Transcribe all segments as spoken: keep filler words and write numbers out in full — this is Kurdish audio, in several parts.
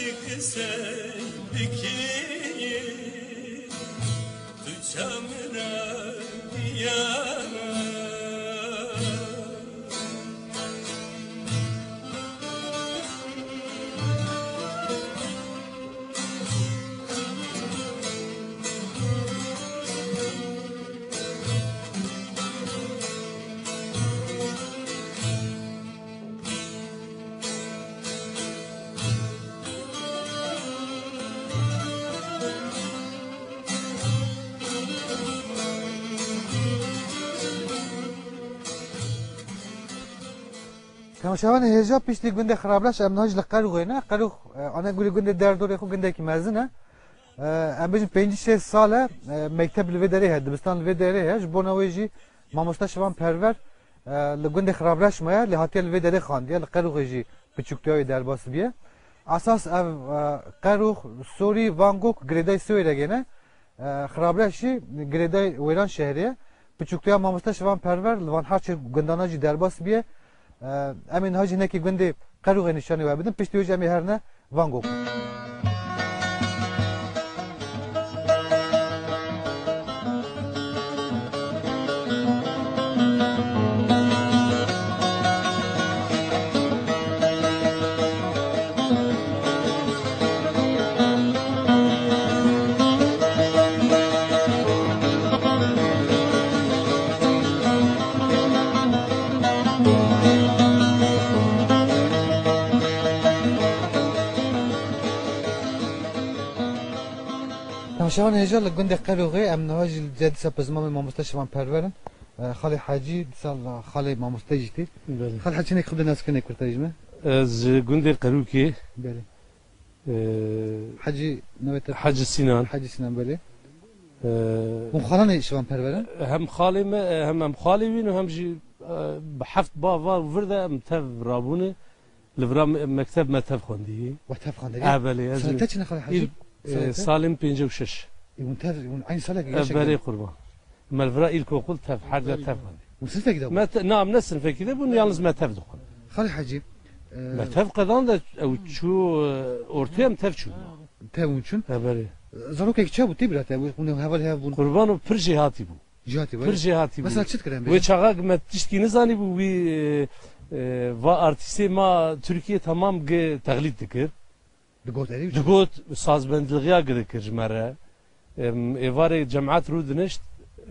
Qisey dikî tu çamina diyara. Temaşevanê hêja, piştî gundê Xirabreş em niha jî li Qerûxê ne. Qerûx, e, ana gurê gundê derdorê xwe gundekî mezin e. E, em bêjin pêncî şêst sal e, e, mekteb li vê derê heye, dibistan li vê derê heye. Ji bona wê jî mamoste Şivan Perwer, e, li gundê Xirabreş maye, lê hatiye li vê derê xandiye, li Qerûxê jî piçûktiya wê derbas biye. Esas ev, e, Qerûx, Sorî, Van Gogh girêdayî Siwêregê ne. E, Xirabreş jî girêdayî Wêranşehrê ye. Piçûktiya mamoste Şivan Perwer li van her çi gundana jî derbas biye. E, em ê niha jî hinekî gundê Qerûxê nîşanî we bidin. Piştî wê jî em ê herine Van Gogh. Temaşevanê hêja, li gundê Qerûxê em niha jî li cihê dîsa pizmamê mamoste Şivan Perwer in. E, Xalê Hecî, dîsa xalê mamoste jî tê. Belê. Xalê Hecî, hinek xwe bi naskirinê kurtarî ji me. Ez ji gundê Qerûkê. Belê. Ee, Hecî navê te? Hecî Sinan. Hecî Sinan, belê. Ee, Hûn xalanê Şivan Perwer in? Hem xalê me, hem em xalê wî ne, hem jî, e, bi heft ba va vir de em tev rabûne. Li vira me-, mekteb me tev xwendî. We tev xwendî? E, belê, ez Salê te çi ne, Xalê Hecî? Îl-, e, Salê te? Salên pêncî û şeş. E, hûn tev, hûn eynî salek E, yaş ekin? Berê qurban. Me li vira îlkokul tev, her de tev xwendî. Hûn sinfekî de bûn? Me te-, na, em ne sinfekî de bûn, yalnız me tev dixwend. Xalê Hecî, e, Me tev qedan de ew çû, e, ortê em tev çûn. Tev hûn çûn? E, berê. Zarokek çawa bû, tê bira te bû, hûn heval hev bûn? Qurban û pir jêhatî bû. Jêhatî bû, Pir belê. Jêhatî bû. Mesela çi dikir em Wê bêjin? Çaxa me tiştkî nizanî bû, wî, e, e, va artîstê ma Tirkiye temam gi teqlîd dikir. Digot, erê, Digot, sazbendlixiya gi dikir ji me re. Em, êvarê cemaet rû dinişt,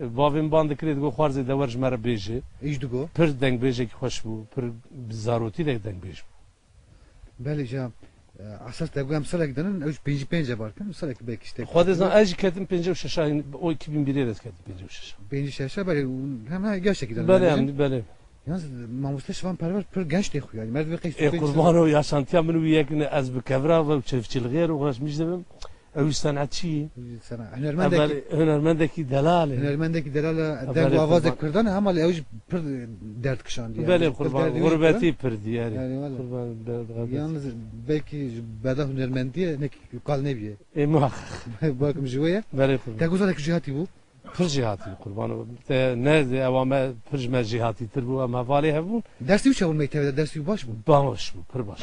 bavên ban dikirê, digot, "Xwarzê de wer ji me re bêje." Îş digot. Pir dengbêjekî xweş bû, pir bi zarotî de dengbêj bû. Belê, ja, e, esas te got em salek dinin, ew ji pêncî pênc e bar kirin, salek belkî işte. Xwedê zan, ez jî ketim pêncî û şeş a, o iki bin bir ez ketim pêncî û şeş a. Pêncî şeş e, belê, û hem ha yaşekî dinin. Belê, em, belê. Yalnız mamoste Şivan Perwer pir genç tê xuya. Merdive qeş E, pênc qurban sene. O yaşantiya min wî yek ne, ez bi kevra ve çiftçiliğe uğraşmış dibim. Ew sanatçı. Sana, hunermendekî. Evvel hunermendekî delal e. Hunermendekî delal e, Evvel deng û avazê qurban. Kurdan e, hema lê ew jî pir derd kişandiye. Belê, yani, pir qurban, derdê wî gurbetî pir. Pir diyar e. Yani, valla. Qurban, derd, derd. Yalnız belkî ji beda hunermendiyê nek qal nebiye. E, muhakkak. Bakim ji wê ye. Belê, qurban. Te gozalek jêhatî bû. Pir jêhatî bû, qurban. Te ne, ewa me pir ji me jêhatîtir bû, em hevalê hev bûn. Dersê wî çawa bûn mektebê de? Dersê wî baş bû? Baş bû, pir baş.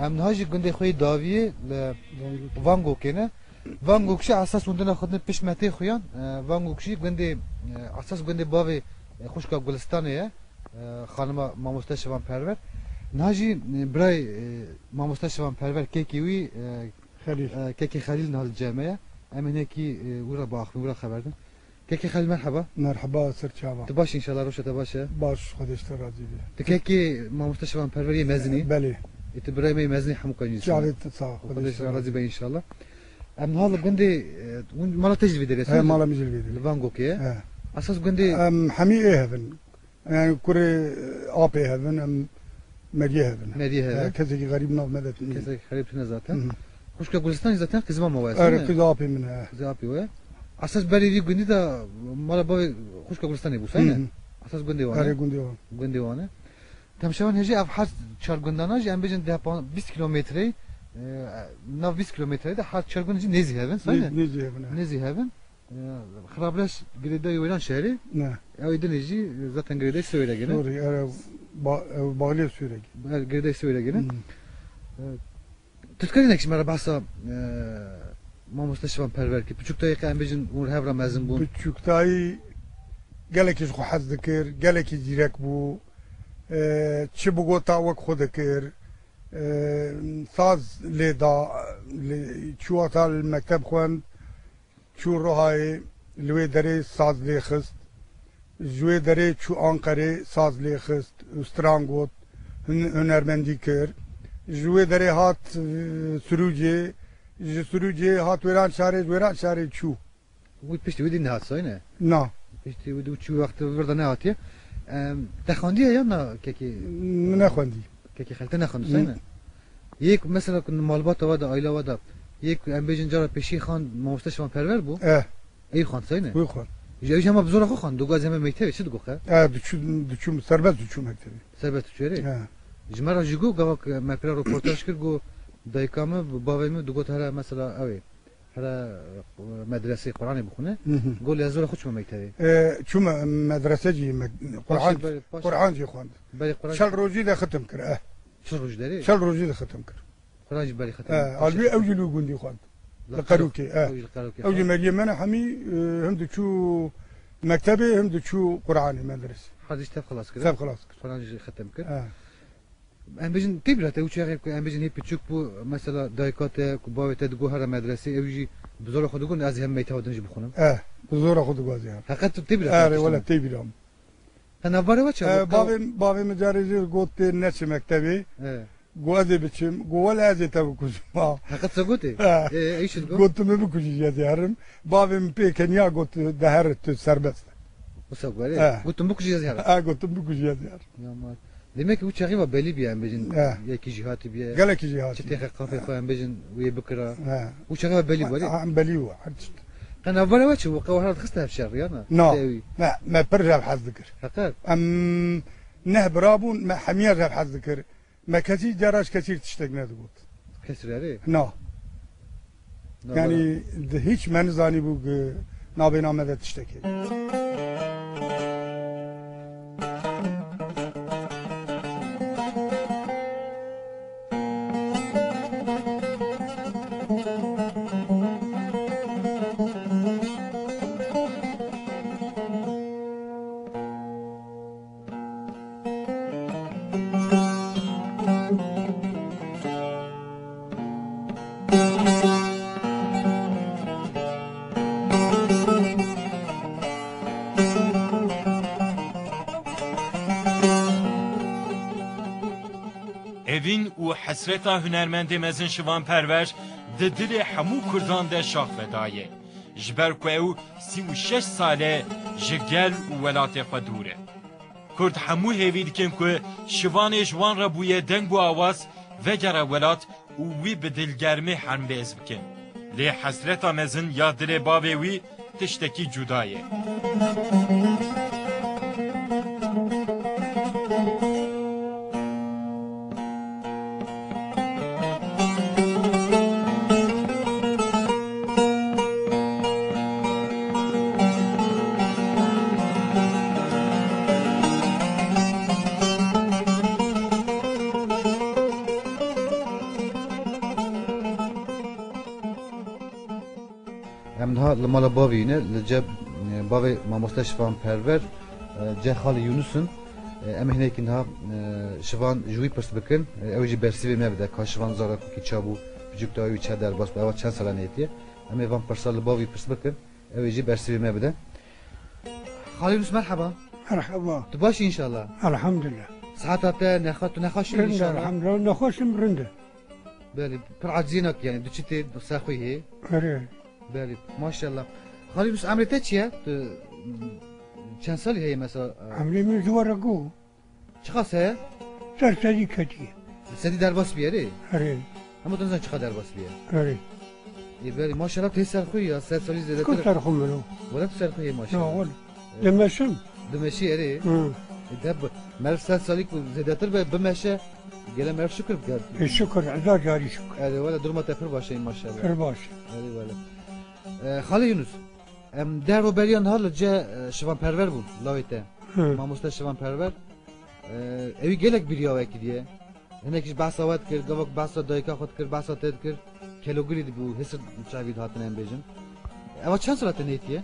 Em niha jî gundê xwe yê dawiyê li Van Gogê ne. Van Gogê esas hûn dina xwe din pişt me tê xuyan. E, Van Gogê gundê, e, esas gundê bavê, e, xwişka Gulistanê ye. E, xanima mamoste Şivan Perwer. Niha jî, e, birayê, e, mamoste Şivan Perwer, kekê wî, e, Xelîl. E, kekê Xelîl niha li cem me ye. Em ê hinekî, e, wî re biaxivin, wî re xeber din. Kekê Xelîl, merheba. Merheba, ser çava. Tu baş î înşallah, rewşa te baş e? Baş, Xwedê ji te razî be. Tu kekê mamoste Şivan Perwer yê mezin î? Belê. Ê, tu birayê me yê mezin î hemûkan jî. Çavê te sax, Xwedê ji te razî be înşallah. Em niha li gundê, e, hûn mala te jî li vê derê ye? He, mala min jî li vê derê. Li Van Gogê ye? He. Esas gundê Em hemî ê hev in. Yani kurê, e, apê hev in, em Meriyê hev in. Meriyê hev in. He, kesekî xerîb nav me de tune. Kesekî xerîb tune zaten. Hı hı. Xwişka Gulistanê zaten qîza me wayê, Erê, qîza apê min e. Qîza apê we. Esas berê vî gundî de mala bavê xwişka Gulistanê bû, sayne? Hı hı. Esas gundê wan e. Erê, gundê wan. Gundê wan e. Temşevan hêjî ev her çar gundana jî em bêjin deh pan-, bîst kilometreyê, e, nav bîst kilometreyê de her çar gund jî nêzî hev in, sayne? Nê-, nêzî hev in, he. Nêzî hev in. E, Xirabreş girêdayî Wêranşehirê. Ne. Ew ê din jî zaten girêdayî Siwêregê ne. Sorry, ere ba-, ew bağlî Siwêregê. Ew girêdayî Siwêregê ne. Hmm. E, tu dikarî hinek ji me re behsa, e, mamoste Şivan Perwer kî? Piçûktayî qe em bêjin hûn hev re mezin bûn. Piçûktayî gelekî ji xwe hez dikir, gelekî zîrek bû. E, çi bigota wek xwe dikir. E, saz lê da, lê, çû wata li mekteb xwend. Çû Rihayê, li wê derê saz lê xist. Ji wê derê çû Anqerê, saz lê xist û stran got. Hun-, hunermendî kir. Ji wê derê hat, e, Sirûcê. Ji Sirûcê hat Wêranşarê, ji Wêranşarê çû. Wî piştî wî dî nehat sayne? Na. Piştî wî dî çû wextê vir de nehatiye. Em, te xwendiye ya na kekê? Min nexwendî. Kekê xelkê nexwendiye sayne? Yek mesela ku malbata we de, aîla we de, yek em bêjin cara pêşî xan mamoste Şivan Perwer bû. Eh. Ey xan sayne? Wî xan. Ji ew jî hema bi zora xwe xan, digot ez heme mektebê, çi digot xe? Eh, diçû, diçûm, serbest diçûm mektebê. Serbest diçû erê? Eh. Ji me re jî got, gava ku me pira roportaj kir, got dayika min, bavê min digot here mesela ew ê. Here, e, medresê Quranê bixwine. Hı hı. Got, lê ez zora xwe çûme mektebê. E, çûme medrese jî, me-, Quran, Paşê berê, paşê Quran jî xwend. Berê Quran Çel rojî de xitim kir, eh. Çel rojî derê? Çel rojî de xitim kir. Quran jî berê xitim. Eh, Paşê alvî xitim. Ew jî li gundî xwend. Li Li Qerûkê, eh. Ew jî li Qerûkê xwend. Ew jî meriyê me ne hemî, e, him diçû mektebê, him diçû Quranê medresê. Hezî tev xilas kir. Tev xilas kir. Quran jî xitim kir. Eh. Em bêjin tê bîra te û çaxê ku em bêjin hê piçûk bû, mesela dayika te ku bavê te digot here medresê, ew jî bi zora xwe digot ez hem meyteva din jî bixwînim. Eh, bi zora xwe digot ez ê herim. Heqet tu tê bîra te Erê, tiştin wele tê bîra min. Te navbara we çi Eh, bû? Bavê, bavê min carê jî got tê neçi mektebê. Eh. Got ez ê biçim. Got wele ez ê te bikujim. Ha. Heqet te gotê? Eh. Eh, ew çi digot? Got tu min bikujî ez ê herim. Bavê min pê keniya got de here tu serbest. Wisa gorê. Eh. Got tu min bikujî ez ê herim. Eh, got tu min bikujî ez ê herim. Ya mal. Demek ki û çaxê ve belî bîye, em bêjin, he, yekî jî hatî bîye. Gelekî jî hatî. Çi têxe qafê xwe em bêjin wê bikira. He. Û çaxê ve belî bû, erê? Ha, em belî bû, her tişt. Qe navbera we çi bû? Qe we her dixiste hev şer ya ne? Na. Te wî. Me, me pir ji hev hez dikir. Heqet? Em neh bira bûn, me hemiya ji hev hez dikir. Me kesî cara ji kesî tiştek nedigot. Kesî re rê? Na. Na, yanî, bala. Di hiç me nizanîbû ku nabêna me de tiştekê. Evîn û hesreta hunermendê mezin Şivan Perwer di dilê hemû Kurdan de şax vedaye. Ji ber ku ew sî û şeş sal e ji gel û welatê xwe dûr e. Kurd hemû hêvî dikin ku Şivanê ji wan re bûye deng û awaz, vegere welat û wî bi dilgermê hermbêz bikin. Lê hesreta mezin ya dilê bavê wî tiştekî cuda ye. Em niha li mala bavê ne, li cem, e, bavê mamoste Şivan Perwer, e, cem xalê Yûnus in. E, em ê hinekî niha, e, Şivan ji wî pirs bikin. E, ew jî bersîvê me bide, ka Şivan zarakokî ça bû, piçûktayî wî ça derbas bû, ewa çend sala nêtiye. Em ê van pirsa li bavê pirs bikin, ew ê jî bersîvê me bide. Xalê Yûnus, merheba. Merheba. Tu baş î înşallah? Elhamdülillah. Siheta te, nexa-, tu nexweş î înşallah? Rind e, elhamdülillah. Nexweş im, rind e. Belê, pir acizî nakî, yanî, tu çi tê, saxwî hê? Erê. Belê, maşallah. Xalê Yûnus, emrê te çi ye? Tu çend salî heye mesela? Emrê min ji we re got. Çiqas heye? Ser sedî ketiye. Sedî derbas bûye rê? Erê. Hema tu nizan çiqa derbas bûye? Erê. Ê, belê, maşallah, tu hê serxwî ya, sed salî zêdetir. Ku serxwî min o? Wele tu serxwî yê maşallah. Ya, wele. Dimeşim. Dimeşî, erê. Hı. E, de bi-, meriv sed salî ku zêdetir be, bimeşe, gele meriv şukir bike. E, şukir, hezar carî şukir. Erê, wele, duruma te pir baş e, maşallah. Pir baş. Erê, wele. E, Xalê Yunus, em deh ro beriya niha li cê, e, Şivan Perwer bûn, lawê te. Hı. Mamoste Şivan Perwer. E, ewî gelek biriya we kiriye. Hinek ji behsa we dikir, gavak behsa dayika xwe dikir, behsa te dikir. Kelogirî dibû, hêsir çavî dihatin em bêjin. Eva çend sala te nêtiye?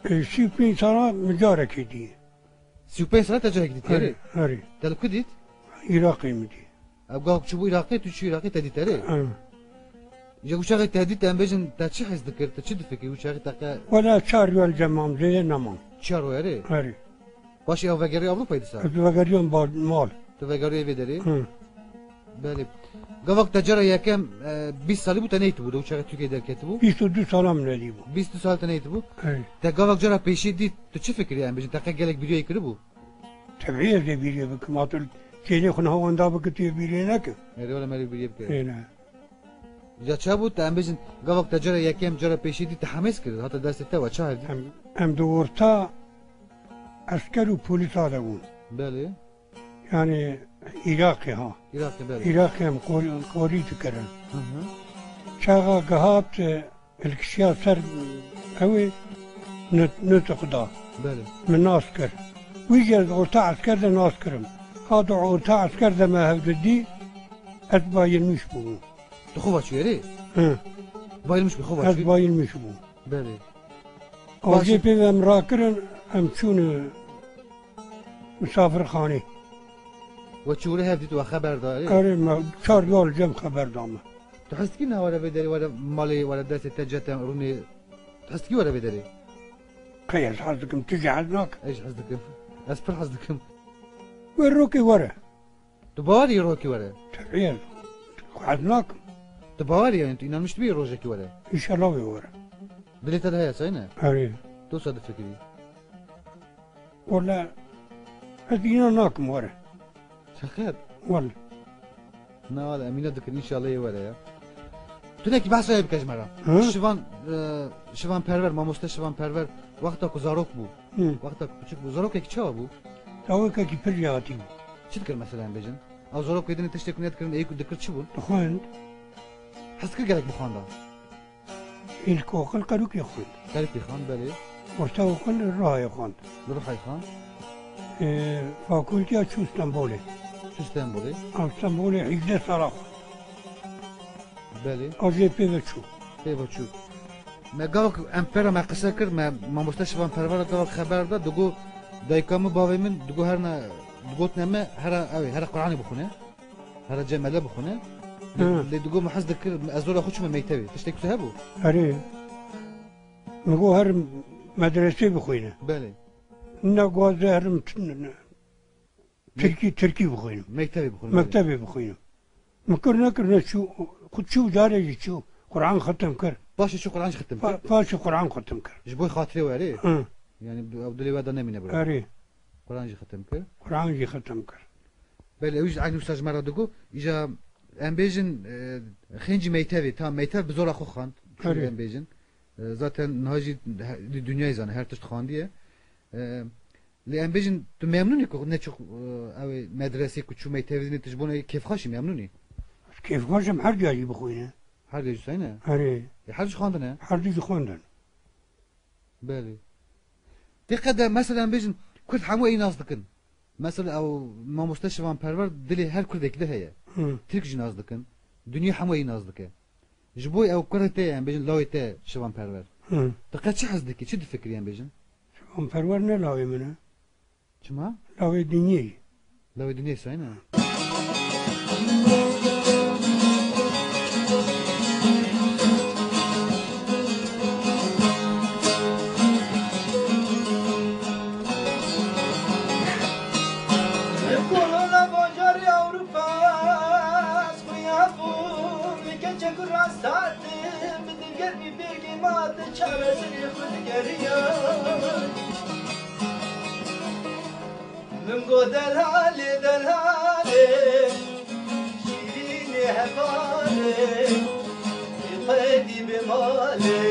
E, sî û pênc sala min carekê dî. Sî û pênc sala te carekê dîtiye rê? Erê, erê. Te li ku dît? Iraqê min dî. Ev gavak çûbû Iraqê, tu çû Iraqê te dît erê? Hı. Ya wî çaxê te dît, em bêjin, te çi his dikir, te çi difikir, wî çaxê te qe- Wela çar yol cemam zêde nemam. Çar ro erê? Erê. Paşê ew vegerî Ewropayê dîsa? Ez vegeriyam ba-, mal. Tu vegeriyê vê derê? Hı. Belê. Gavak te cara yekem, e, bîst salî bû te neytibû, de û çaxê Tirkiyeyê derketibû? Bîst û du sala min nedîbû. Bîst û du sal te neytibû? Erê. Te gavak cara pêşî dît, tu çi fikirî em bêjin? Te qe gelek bîriyayî kiribû? Tebî ez ê bîriyê bikim. Atil kêlê xwe niha wenda bike tu yê bîriyê neke. Erê, wele merî bîriyê bike. Ê ne. Ya çabû te em bêjin, gavak te cara yekem, cara pêşî dî te hemêz kir, hate destê te we, ça hevdî? Em, em di orta esker û polîsa de bûn. Belê. Yani Iraqê ha. Iraqê, belê. Iraqê em qorî, qorî dikirin. Hı hı. Çaxa gihat, e, hilkişiya ser ew ê nut-, nutq da. Belê. Min nas kir. Wî jî ez orta esker de nas kirim. Ha di orta esker de me hevdidî, ez bayilmiş bûbûm. Tu xwe çûyerê? Hı. Bayilmiş bû, xwe çû. Ez bayilmiş bûm. Belê. Awcê pê ve em rakirin, em çûne misafirxanê. We çûrê hev dît, we xeber da, erê? Erê, me çar yol cem xeber da me. Tu hez dikî niha were vê derê, were malê, were destê te cete rûnê? Tu hez dikî were vê derê? Qey ez hez dikim, tu jî hez nak? Ez jî hez dikim. Ez pir hez dikim. We rokê were. Tu bawer î rokî were? Tabii. Xwaz nakim. Tu bawer î, yani tu inanmiş dibî rojekî were? İnşallah wê were. Dilê te de heye, sayne? Erê. Tu sa difikirî? Wala ez înan nakim were. Seqet? Wala. Na wala, em îna dikin, inşallah yê were ya. Tu nekî behsa yê bike ji me re. Hı? Şivan, e, Şivan Perwer, mamoste Şivan Perwer, wexta ku zarok bû, Hı. wexta ku piçik bû, zarokekî çawa bû? Zarokekî pir jêhatî bû. Çi dikir mesela em bêjin? Ew zarok wê dinê tiştê ku nedikirin, ê ku dikir çi bûn? Dixwend. Hez dikir gelek bixwanda? İlkokul Karukê xwend. Karukê xwend, belê. Ortaokul Rihayê xwend. Li Rihayê xwend. Ee, fakulteya çû Stenbolê. Çû Stenbolê. Ew Stenbolê hevdeh sala xwend. Belê. Ew jê pê ve çû. Pê ve çû. Me gavak em pera me qise kir, me mamoste Şivan Perwer gavak xeber da, digo dayika min, bavê min, digo herna, digotine me, hera, ew ê, hera Quranê bixwine. Hera cemele bixwine. Lê, Hı. lê digo min hez dikir, ez zora xwe çûme mektevê. Tiştek tu hebû? Erê. Min got her medresê bixwîne. Belê. Ne got ez herim t-, n-, n-, Tirkî, Tirkî bixwînim. Mektevê bixwînim. Mektevê bixwînim. Min kir nekir ne çû, xwe çû carê jî çû. Quran xitim kir. Paşê çû Quran jî xitim Pa-, kir. Paşê Quran xitim kir. Ji bo xatirê we rê? Hı. Yani ew dilê we de nemîne bira. Erê. Quran jî xitim kir. Quran jî xitim kir. Belê, ew jî eynî wisa ji me re digo, îja em bêjin, e, xêncî meytevê, ta meytev bi zora xwe xwend. Çû Erê. em bêjin. E, zaten niha jî he-, di dinyayê zane, her tişt xwendiye. E, lê em bêjin, tu memnûn î ku neçû, e, ew ê medresê ku çû meytevê dinê, tu ji bona kêfxweş î, memnûn î? Kêfxweş im her cayî bixwîne. Her cayî sayne? Erê. E, her jî xwendine? Her jî xwendin. Belê. Tê qede, mesela em bêjin, Kurd hemû ey nas dikin. Mesela ew mamoste Şivan Perwer dilê her Kurdekî de heye. Hı. Tirk jî nas dikin. Dinya hemû ey nas dike. Ji bo ew kurê te, em bêjin lawê te Şivan Perwer. Hı. Tu qe çi hez dikî, çi difikirî em bêjin? Şivan Perwer ne lawê min e. Çima? Lawê dinyê. Lawê dinyê sayne. Kolona bajarê Ewropa, ez xuya bûm, li keçek û rastatim, bi dilgermî bêrgê ma te çareserê xwe digeriya. Min got, delalê delal. Şîrînê hevalê, xwedî bi malê,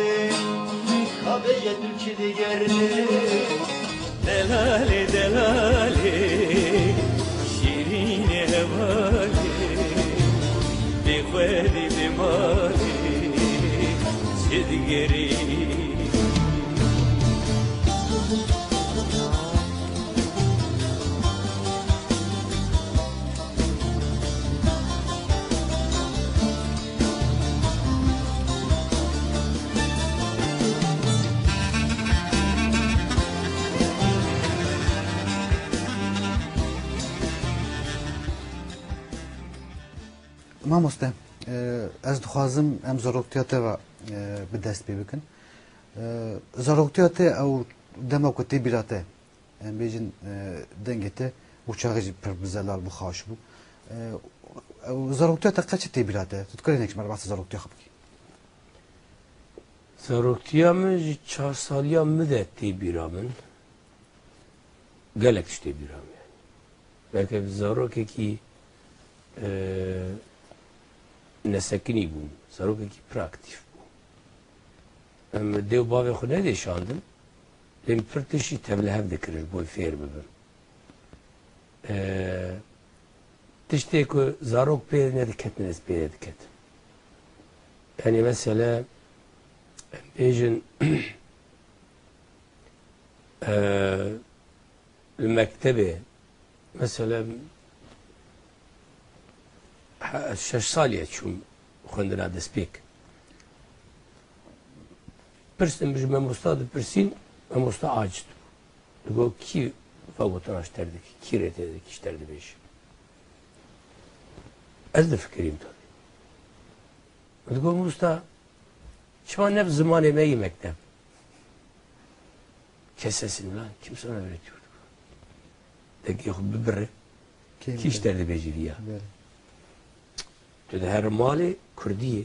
ka bêje tu çi digerînî. Delalê, delalê, şîrînê hevalê, bê xwedî bi malê, çi digerînî. Mamoste, e, ez dixwazim em zaroktiya te ve, e, bi dest pê bikin. E, zaroktiya te ew dema ku tê bîra te, em bêjin, e, dengê te û çaxê jî pir bi zelal bû, xaş bû. E, ew zaroktiya te qet çi tê bîra te? Tu dikarî hinek ji me re behsa zaroktiya xwe bikî? Zaroktiya min ji çar saliya min de tê bîra min. Gelek tişt tê bîra min yani. Belke zarokekî, e, nesekinî bûm. Zarokekî pir aktîf bûm. Em dê û bavê xwe nedêşandim. Lê min pir tiştî tevlihev dikirin ji bo fêr bibim. E, tiştê ku zarok pê nediketin, ez pê diketim. Yani mesele, em bêjin, e, li mektebê, mesele, he, ez şeş salî ye çûm xwendina destpêk. Pirsin ji memosta dipirsîn, memosta aciz dibû. Digot, "Kî vegotina ji te re dikî, kî rê te dikî ji te re dibêje?" Ez difikirîm tabii. Digot, "Mamosta, çima ne bi zimanê me yî mekteb? Kes esin lan, kim sana öğretiyor?" Dengê xwe bibire, kî ji te re dibêje viya? Belê. Tu diherî malê kurdî yê.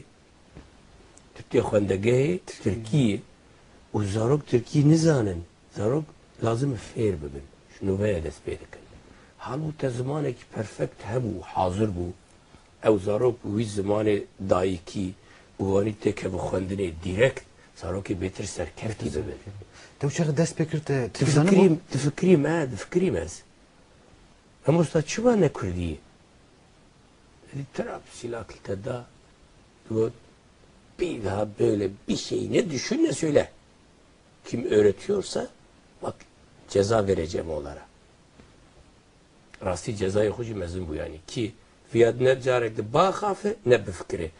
Tu tê xwendegehê tirkî yê. Û zarok tirkî nizanin. Zarok lazim e fêr bibin. Ji nûveya dest pê dikin. Halbû te zimanekî perfekt hebû, hazir bû. Ew zarok bi wî zimanê dayikî û wanî têkeve xwendinê dîrekt, zarokê bêtir serkeftî bibin. Te û çaxê dest pê kir te, tu difikirî zanî, difikirî me, difikirî me ez. Mamosta, çima ne kurdî yê? Dedi, "Trap silak li te da." Got, "Bir daha böyle bir şey ne düşün ne söyle. Kim öğretiyorsa, bak, ceza vereceğim onlara." Rastî cezayê xwe jî mezin bû, yanî kî viya ne carek di baxafe ne bifikire.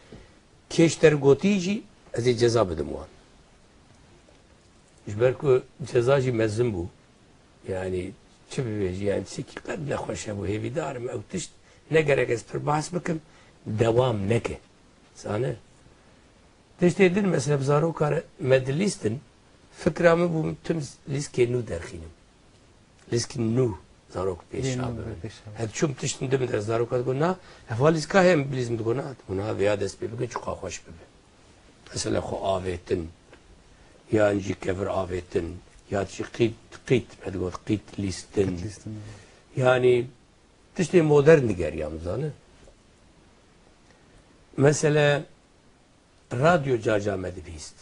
Kê ji te re gotî jî ez ê ceza bidim wan. Ji ber ku ceza jî mezin bû. Yanî çi bibêjî, yanî tiştekî qet nexweş hebû, hêvîdar im ew tişt ne gerek ez pir behs bikim, dewam neke. Zane? Tiştê din mesela bi zaroka re me dilîstin, fikra min bû min tim lîskê nû derxînim. Lîskên nû zarok pêşa bibin. Her çûm tiştin din de zaroka digot, "Na, heva lîska heye min bilîzim." Digot, "Na." Digot, "Na, vêya dest pê bikin, çiqa xweş bibe." Mesela xwe avêtin, yan jî kevir avêtin, ya jî qît, qît, me digot qît lîstin. Qît lîstin. Yanî tiştê modern digeriya min, zane. Mesele radyo car car me dibîst.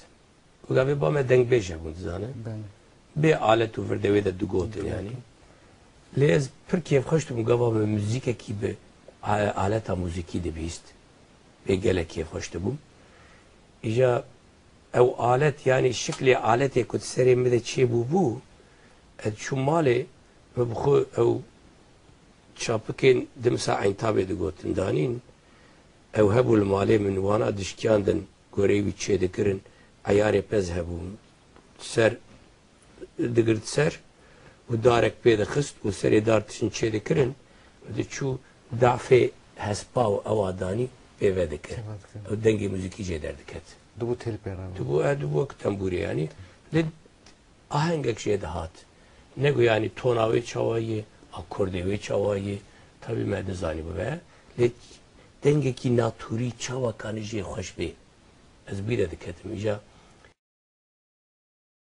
Û gavê ba me dengbêj hebûn, dizane. Belê. Bê alet û virdewê de digotin, yanî. Lê ez pir kêfxweş dibûm, gava me muzîkekî bi a-, aleta muzîkî dibîst. Bê gelek kêfxweş dibûm. Îja ew alet, yanî şiklê aletê ku di serê min de çêbûbû, ez çûm malê, min bi xwe ew çapikên dimsa Eyntabê digotin danîn. Ew hebû li malê min, wana dişkiyandin, goreyê wî çêdikirin, eyarê pez hebû. Ser digirt ser û darek pê dixist û serê dar tiştin çêdikirin, diçû dafê hespa û ewa danî pê vedikir. Pê vedikir. Ew dengê muzîkî jê derdiket. Dibû têl pê re. Dibû, e, dibû wek tembûrê, yanî. Lê ahengek jê dihat. Nego, yanî, tona wê çawa ye, akordê wê çawa ye, tabî me nizanî bibe. Lê dengekî naturî çawa kanî jê xweş bê. Ez bîre diketim. Îja